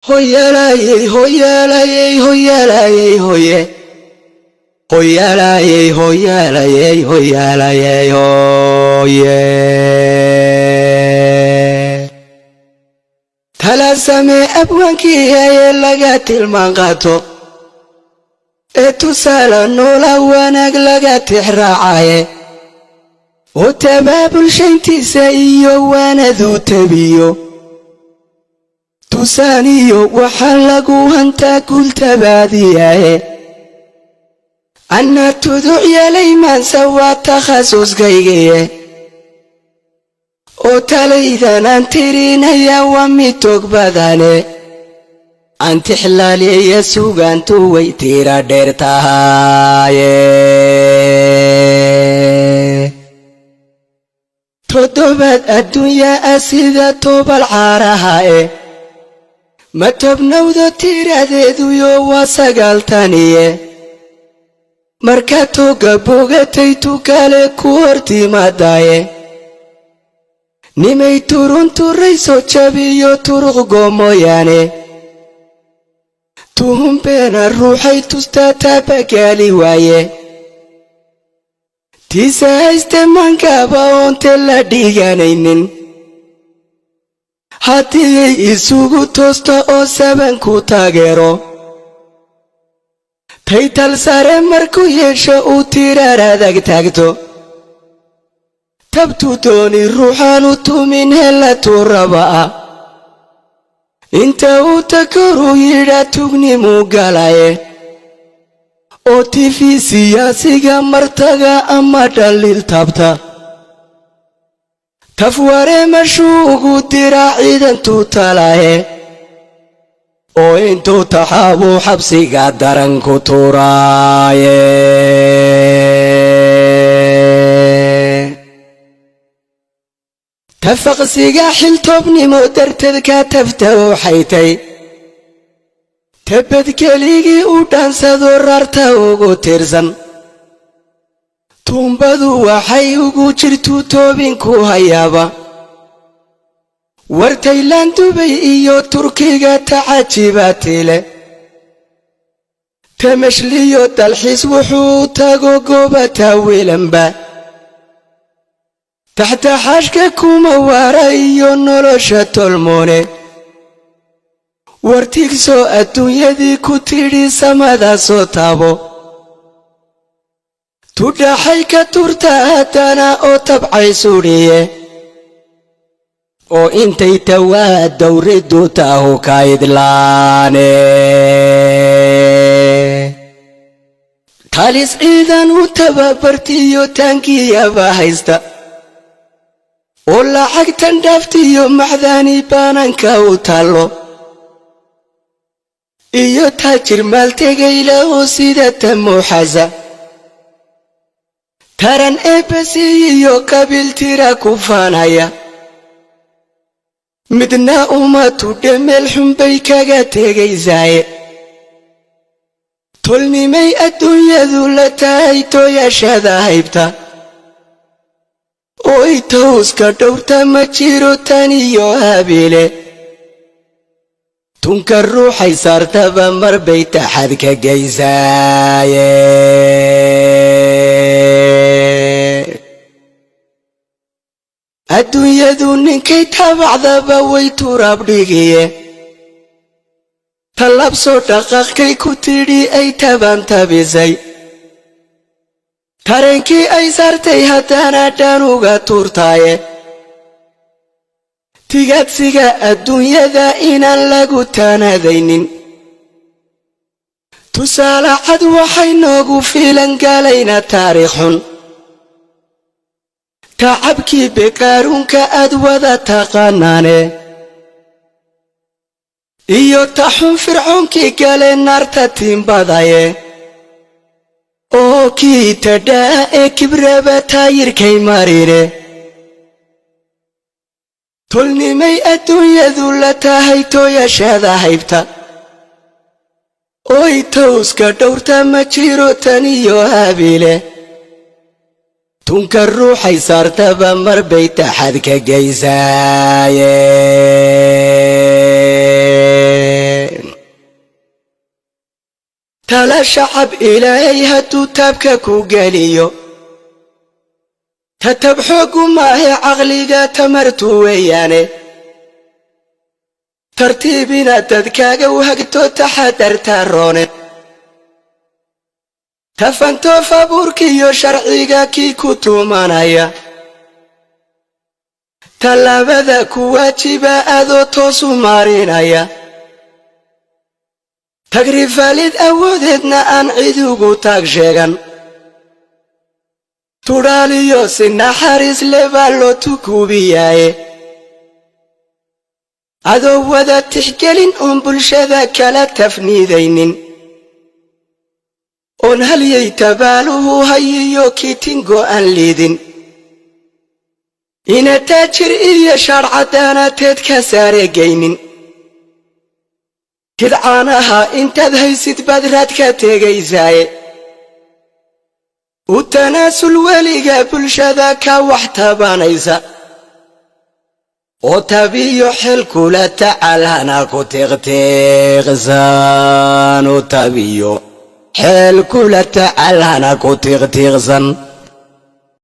Hoyalayey, hoyalayey, hoyalayey, hoye, hoyalayey, hoyalayey, hoyalayey, hoye. Tala samee abwaankii ee laga tilmaan qaato ee tusaale noola wanaag laga tixraacaye oo tabaabulshayntiisa iyo waanaduu tabiyo tusaaniyo waxaa lagu hantaa guultabaadiyaye. Anna tuduc yeelay maanse waa takhasuskaygiye oo talaydan aan tirinaya waa mid tog badane antixlaaliya sugaantu way tira dheer tahaye. Toddobaad adduunyaa ah sida tobal caaraha e ma tobnowdo tiradeeduyo waa sagaaltaniye. Marka toga bogatay tu kale ku hortimaadaye nimay turunturayso jabiyo turuq goomooyaane tuhun beena ruuxay tustaa taabagaali waaye tiisa hayste mankaba oonte la dhiganaynin haddii isugu toosto oo sabanku taageero taytal sare markuu yeesho uu tiraar adag taagto tabtu dooni ruuxaanu tumin hela tuuraba inta uu takoruu yidhaa tugnimuu galaye oo tifi siyaasiga martaga ama dhaliil taabta tafware mashuu ugu diraa ciidantuu talaye oo intuu taxaabuu xabsiga daran ku tuuraaye. Tafaqsiga xiltoobnimo darteed ka tafta u xaytay tabad keligii u dhaansado raarta ugu tiirsan tuumbadu waxay ugu jirtuu toobinku hayaaba war Taylaan, Dubay iyo Turkiga tacajibaatile tamashliyo dalxiis wuxuu tago goobata wilanba taxta xaashka kuma waara iyo nolosha tolmoone war tigsoo adduunyadii ku tidhi samada soo taabo tudhaxay ka turta haddana oo tabcay sudhiye oo intay tawaa dawriddu tahu ka idlaane. Talis ciidan u tababartiyo taangiyaba haysta oo lacagtan dhaaftiyo macdaani baananka u taallo iyo taajir maaltegayla oo sida tamuuxasa taran eebbasi iyo qabiil tira ku faanaya midna uma tudhe meel xunbay kaga tegaysaaye. Tolnimay adduunyadu la tahay tooyashada haybta oo itowska dhowrta ma jiro tan iyo habiile tunka ruuxay saartaba mar bay taxad ka geysaaye. Adduunyadu ninkay taabacdaba way turaab dhigiye tallabsoo dhaqaqkay ku tidhi ay tabaan tabisay tareenkii ay saartay haddana dhanuga tuurtaaye. Tigaadsiga adduunyada inaan lagu taanadaynin tusaale cad waxay noogu filan galayna taariikh xun tacabkii beqaaruunka aad wada taqaanaane iyo taxun fircoonkii gale naarta tiimbadaye oo kii tadhaa ee kibraba taayirkay marine. Tolnimay adduunyadu la tahay tooyashada haybta oo itowska dhowrta ma jiro tan iyo habiile tunka ruuxay saartaba mar bay taxad ka geysaaye. Tala shacab Ilaahay hadduu taabka ku geliyo, tatab xooggu maahe, caqliga tamartu weeyaane. Tartiib inaad dadkaaga u hagto taxadarta roone. Tafantoof abuurkiiyo sharciga kii ku tumanaya, tallaabada ku waajiba adoo toosu marinaya, tagrifaalid awoodeedna aan cid ugu taag sheegan, tudhaaliyo si naxariis le baa loo tukuubiyaaye, adoo wada tixgelin oon bulshada kala tafniidaynin, oon halyay tabaaluhu hayiyo kiitin go'an liidin, ina taajir iyo shaadhcaddaanateed ka saaregaynin, tidcaanaha intaad haysid baad raad ka tegaysaaye, u tanaasul weliga bulshada ka wax tabanaysa, oo tabiyo xel kula tacaal hana ku tiqtiiqsan. U tabiyo xeel kula tacaal hana ku tiqtiiqsan.